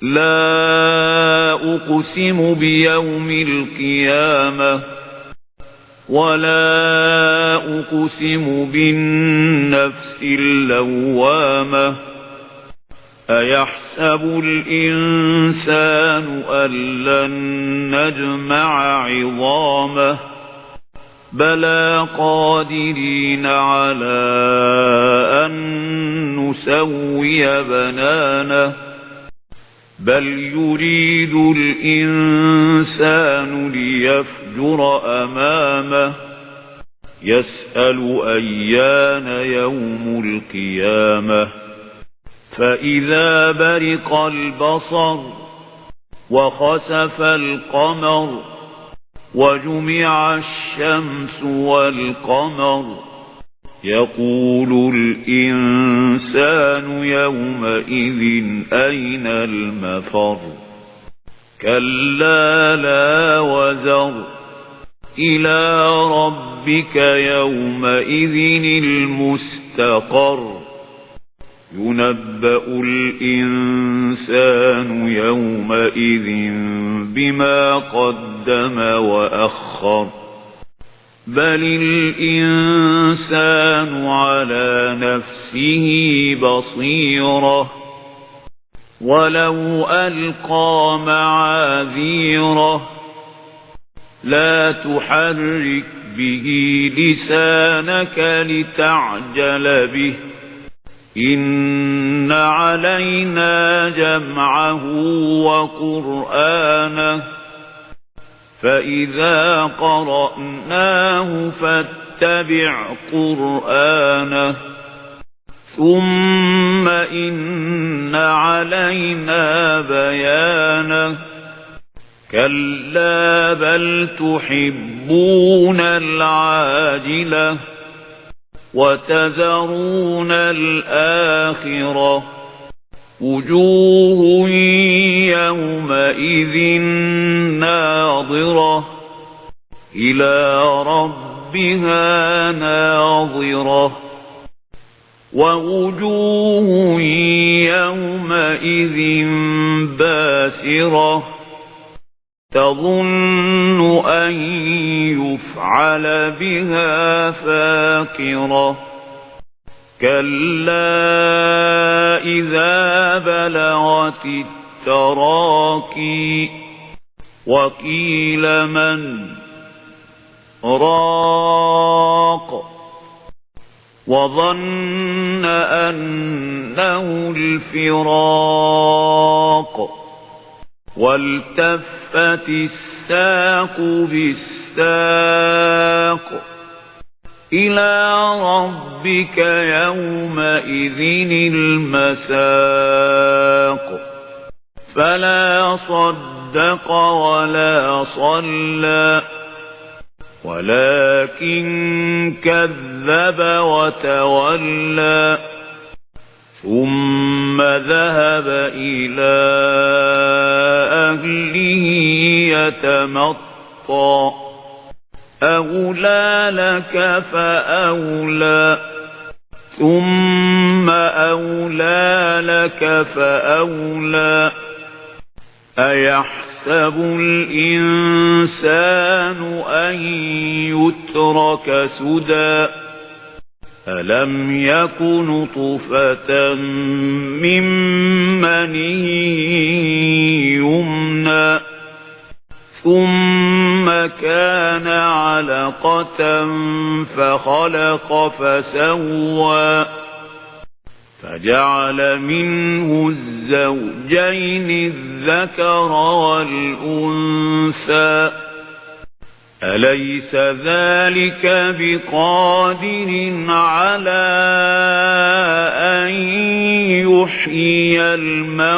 لا أقسم بيوم القيامة ولا أقسم بالنفس اللوامة أيحسب الإنسان أن لن نجمع عظامه بلى قادرين على أن نسوي بنانه بل يريد الإنسان ليفجر أمامه يسأل أيان يوم القيامة فإذا برق البصر وخسف القمر وجمع الشمس والقمر يقول الإنسان يومئذ أين المفر كلا لا وزر إلى ربك يومئذ المستقر ينبأ الإنسان يومئذ بما قدم وأخر بل الإنسان على نفسه بصيرة ولو ألقى معاذيره لا تحرك به لسانك لتعجل به إن علينا جمعه وقرآنه فإذا قرأناه فاتبع قرآنه ثم إن علينا بيانه كلا بل تحبون العاجلة وتذرون الآخرة وجوه يومئذ ناظرة إلى ربها ناظرة ووجوه يومئذ باسرة تظن أن يفعل بها فاقرة كلا إذا بلغت التراقي وقيل من راق وظن أنه الفراق والتفت الساق بالساق إلى ربك يومئذ المساق فلا صدق ولا صلى ولكن كذب وتولى ثم ذهب إلى أهله يتمطى أولى لك فأولى ثم أولى لك فأولى أيحسب الإنسان أن يترك سدى ألم يك نطفة من مني يمنى ثم كان علقة فخلق فسوى فجعل منه الزوجين الذكر والأنثى أليس ذلك بقادر على أن يحيي الموتى